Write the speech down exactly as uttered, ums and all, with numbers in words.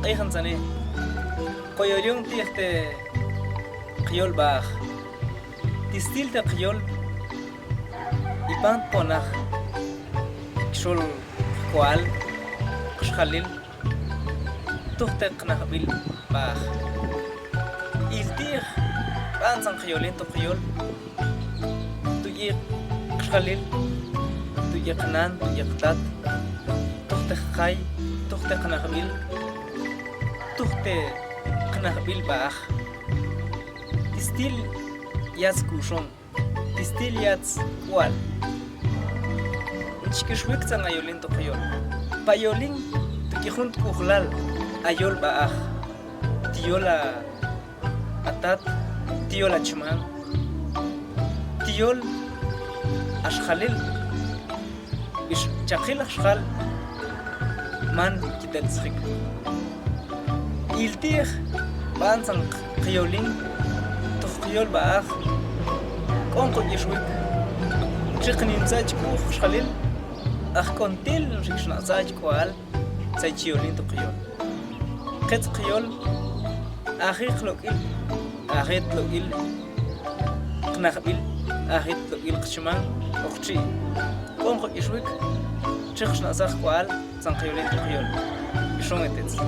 Q'ijntzane, qoyol yun ti'j te qyol ba'aj. Ti stil te qyol, ipan tpon aj xol qk'ual, qxjalil, tuj te qnajbil ba'aj. Il ti'j b'antzan qyolin to qyol, tu' yik' qxjalil, tu' yik' qnan, tu' yik' qtat, tuj te qkay, tuj te qnajbil, tuj te qnajbil ba'aj. Ti stil yats kuxon, ti stil yats k'ual. Nchik'ixwik tzan a yolin to qyol. Pa yolin, tu' k'ijun tk'ujlal a yol ba'aj. Ti yol a tat, ti yol a chman, ti yol a xjalil. Bix chaqil aj xjal, man kiteltzjik. Il ti'j b'antzan qyolin to qyol ba'aj, k'on qok'ixwik. Chi qnimtza chi k'uj qxjalil, aj k'on til nxik' xnaq'tza chi k'ual, tzay chi yolin to qyol. Qetz qyol, aji qlok'il, aji tlok'il qnajbil, aji tlok'il qchman, oq txi'. K'on qok'ixwik, chi qxnaq'tza qk'ual tzan qyolin to qyol. Ixon etetz.